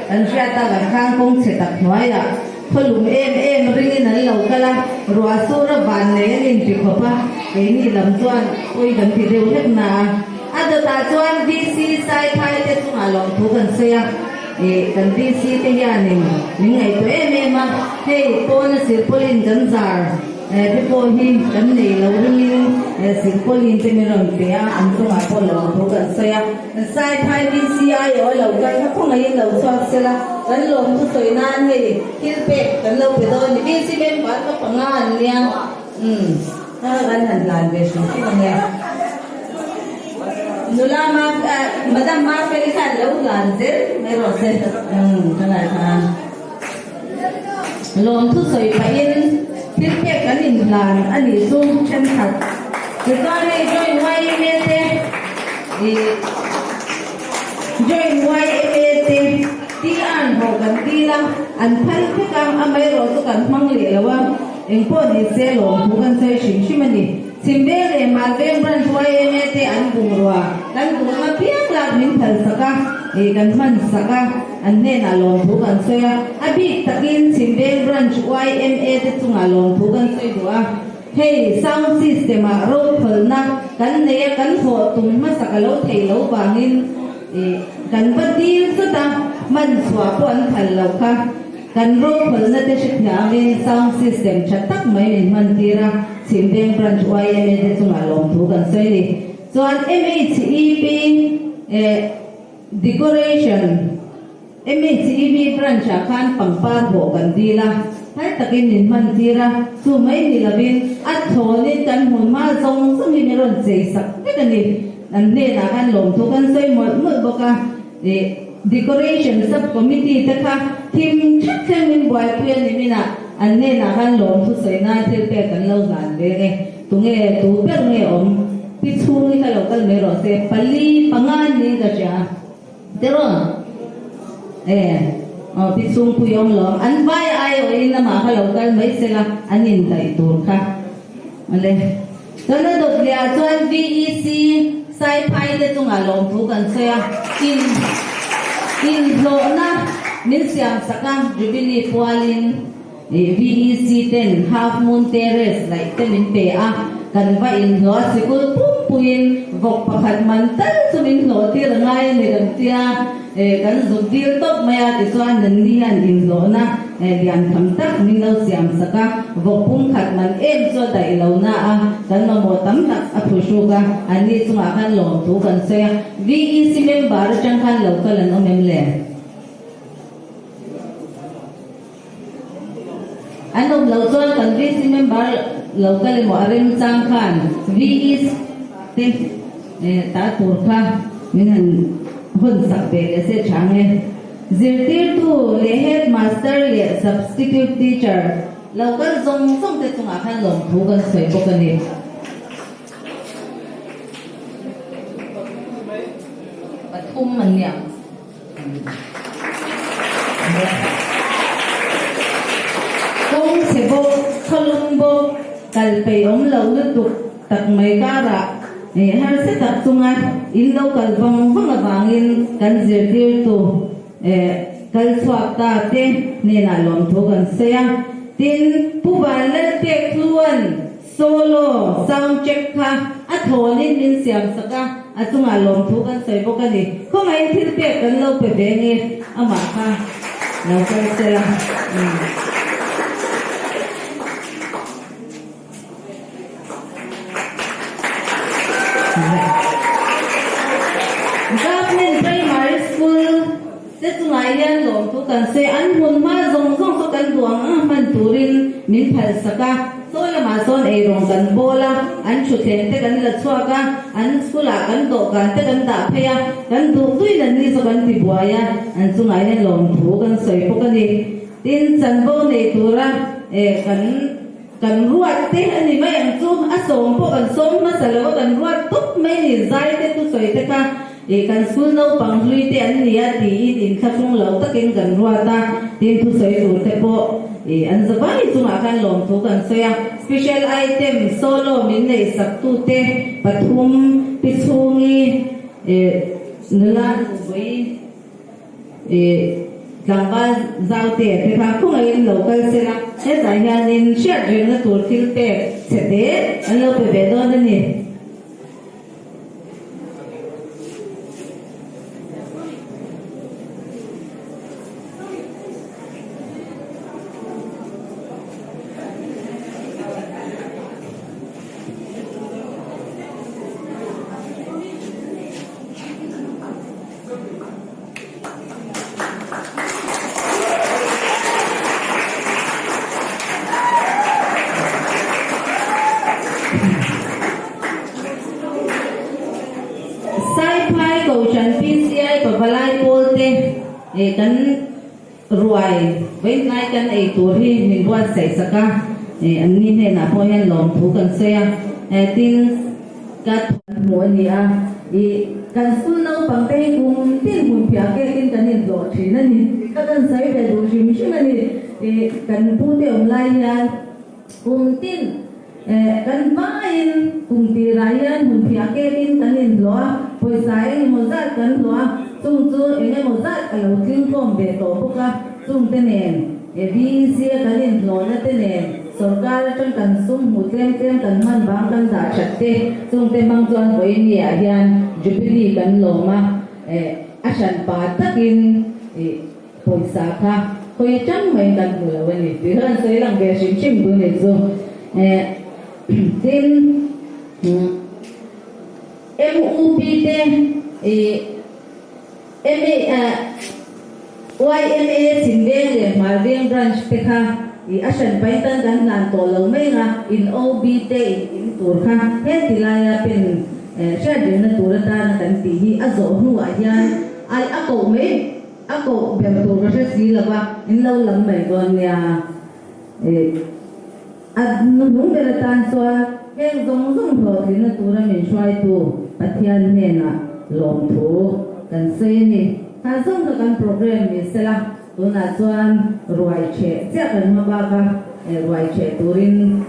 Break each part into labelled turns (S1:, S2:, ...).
S1: Kan hriat tak ang khan kawng chhe tak hnuaiah khawlum em em ringin an lo kal a, ruah sur a van nei an inti khawp a, keini lam chuan pawi kan ti deuh hlek na a. A dawtah chuan DC Saiphai te chungah lawmthu kan sawi a, ih kan DC te hianin min ngaihtuah em em a, hei pawna silpawlin kan zar. Te pawh hi kan nei lo ringin silpawlin te min rawn pe a, an chungah pawh lawmthu kan sawi a. Saiphai VCI aw lo kal kha khawngaihin lo chhuak sela, kan lawmthu sawi nan hei thil pek kan lo pe dawn a ni. VC member kha panga an nia, umm kha kan han hlan ve hrim hrim ang e. Nula ma Madam Mafeli khan lo hlan zel mai rawh se, umm ka ngaithla a. Lawmthu sawi pahin thil pek kan inhlan a nih chu thenkhat. Tichuan hei join yma te ih join yma te ti an haw kan dil a, an phal vek a, amaherawh chu kan hmang leh lo a, engpawh ni se lawmthu kan sawi hrim hrim a ni. Chhimveng leh Malveng branch yma te an bungrua kan duh ang apiang lak min phal sak a, ih kan hman sak a, an hnenah lawmthu kan sawi a. A bik takin Chhimveng branch yma te chungah lawmthu kan sawi duh a. Hei sound system ah rokhawlhna kan nei a, kan hlawh tum hmasa ka lo thei lo vangin ih kan va dil zut a, hman chhuah pawh an phal lo kha. Kan rokhawlhna te hrethiamin sound system tha tak mai min hman tir a, Chhimveng Branch yma te chungah lawmthu kan sawi a ni. Chuan MHEP Decoration, MHEP Branch ah khan pangpar hawh kan dil a, phal takin min hman tir a, chu mai ni lovin a thlawnin kan hmun hma zawng zawng hi min rawn chei sak vek a ni. An hnenah khan lawmthu kan sawi mawlh mawlh bawk a. Decoration Sub Committee te kha thim thap thleng min buaipui a ni minah an hnenah khan lawmthu sawi nan thil pek kan lo hlan ve nge tunge tu ber nge awm pi chhung hi kha lo kal mai rawh se pali panga niin ka hria tiraw e aw pi chhung pui awm lo an vai ai awhin amah kha lo kal mai sela an indaih tur kha ale. Kan a dawt leh ah chuan VEC Saiphai te chungah lawmthu kan sawi a, in inhlawhna min siam sak a, Jubilee pualin VEC ten Half Moon Terrace laih te min pe a, kan va inhlawh a, sikul pumpuiin vawk pakhat man tal chu min hlawh tir a ngai a ni kan tia. Kan zuk dil tawp mai a, tichuan nanni hian inhlawhna lian tham tak min lo siam sak a, vawk pum khat man em chu a daih lo na a, kan mamawh tam tak a phuhruk a, anni chungah khan lawmthu kan sawi a, VEC member atang khan lo kal an awm em le? An awm loh chuan kan VC member lo kal emaw a remchang khan VEC te ta tur kha min han hawn sak ve leh se tha ang e. Zirtirtu leh headmaster leh substitute teacher lo kal zawng zawng te chungah khan lawmthu kan sawi bawk a ni. Pathum an ni ang. Kawng chhe bawk, khawlum bawk, kal peih awm lo lutuk tak mai karah harsa tak chunga in lo kal vang vang avangin kan zirtirtu kal chhuak ta te hnenah lawmthu kan sawi a. Tin, Pu Vanlalpek Hluan Solo sound check kha a thawnin min siam sak a, a chungah lawmthu kan sawi bawk a ni. Khawngaihin thil pek kan lo pe ve nge amah kha lo kal sela. Government Primary School te chungah hian lawmthu kan sawi an hmun hma zawng zawng chu kan duh ang ang hman turin min phal sak a. Saw lamah sawn eirawng kan bawl a, an thutthleng te kan la chhuak a, an school ah kan dawhkan te kan dah phei a, kan duh tuin an ni chu kan ti buai a, an chungah hian lawmthu kan sawi bawk a ni. Tin, chanvo nei tura kan. Kan ruat te a ni mai ang chu, a sawm pawh kan sawm hmasa lo a, kan ruat tawp mai ni, zai te thusawi te kha ih kan school naupang hlui te an ni a tiin inthlahrung lo takin kan ruat a, tin thusawi tur te pawh ih an za vai chungah khan lawmthu kan sawi a, special item solo min neih sak tu te pathum pi chhungi ih nula nupui. Ih. Tlangval zaute te kha khawngaihin lo kal sela, hetah hianin hriat rengna tur thil pek chhe te an lo pe ve dawn a ni. Saiphai Kohhran PCI Pavalai pawl te kan ruai vawihnai kan ei tur hi min buatsaih sak a, an ni hnenah pawh hian lawmthu kan sawi a, tin Ka thuan hmuh a ni a, ih, kan school naupang te hi kum tin hmun phiah kekin kan inhlawh thin a ni. Ka kan sawi ve duh hrim hrim a ni. Ih, kan pu te awm lai hian kum tin, eh, kan hmain kum tirah hian hmun phiah kekin kan inhlawh a, pawisa eng emaw zat kan hlawh a, chung chu eng emaw zat a lo tling khawm ve tawh bawk a, chung te nen. BEC a kan inhlawhna te nen sorkar atang kan sum hmuh tlem tlem kan hman vang kan dah that te chung te hmang chuan vawiini ah hian Jubilee kan lawm a, a hran pa takin pawisa kha khawi atang mai kan hmu lo a ni tih kha kan sawi lang ve hrim hrim tu ni chu. Tin, MUP te YMA Chhimveng leh Hmarveng Branch te kha i a hran pain tan kan hlan tawh lo mai anga in OB te in in tur kha he ti laia pen hriat rengna tur atana kan tih hi a zawh hnuah hian a a koh mai a koh ber tur ka hre si lova in lo lam mai dawn nia. A hnuhnung ber atan chuan heng zawng zawng hlawhtlinna tura min hruaitu Pathian hnenah lawmthu kan sawi a ni. Kha zawng kha kan program ni sela, tunah chuan ruai chheh chiah kan hma bak a, ruai chheh turin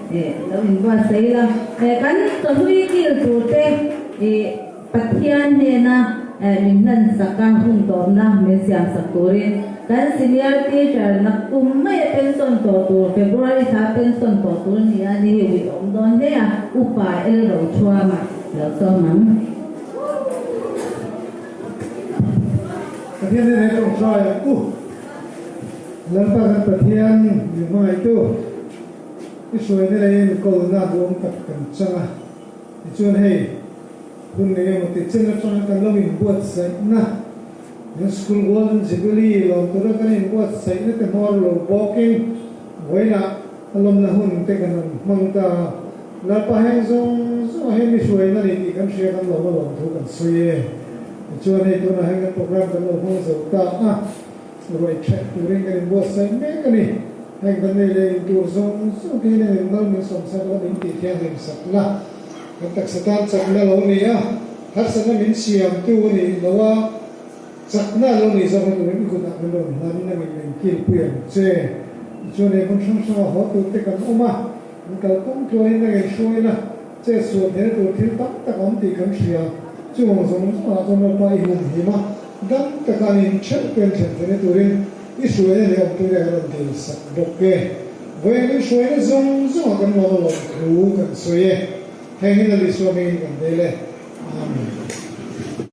S1: lo inbuatsaih ila. Kan chawhlui kil turte Pathian hnena min hlansak a, hun tawpna min siamsak turin kan senior teacher nakkum maia pension tawh tur, February thla pension tawh tur a ni a, ni hi ui awm dawn hle a, Upa El Rochhuama lo sawm ang.
S2: Pathian hnenah hi tawngtai ang u. Lalpa kan Pathian min hmangaihtu, i hruaina leh i enkawlna duhawm tak kan chang a. Tichuan hei, hun eng emaw ti chen atanga kan lo inbuatsaihna, kan School Golden Jubilee lawm tura kan inbuatsaihna te hmawr lo bawkin vawiinah a lawmna hun te kan rawn hmang ta a. Lalpa heng zawng zawngah hian mi hruaina ni tih kan hria kan lawm a lawm thu kan sawi e. Tichuan hei tunah hian kan program kan lo hmang zo ta a. Ruai ṭheh turin kan inbuatsaih mek a ni. Heng kan nei leh intur zawng zawng te hian engin mal min sawmsak la, min tih thianghlim sak la. Kan taksa tan chakna lo ni a, harsatna min siamtu a nih loh a, chakna lo nih zawk na turin i kutah kan rawn hlanin a min min kilpui ang che. Tichuan he hmun hrang hranga haw tur te kan awm a, kan kalkawng tluanin a ngaihhruaina chet sual theihna tur thil tam tak awm tih kan hria. Chuvang zawng zawngah chuan Lalpa i humhim a. Dam taka an inṭhelh pen thlen theihna turin i hruaina leh awmpuina kan rawn dil sak bawk e. Vawiin min hruaina zawng zawngah kan lawm a lawm thu kan sawi e. Heng hi Lal Isua hmingin kan dil e. Amen.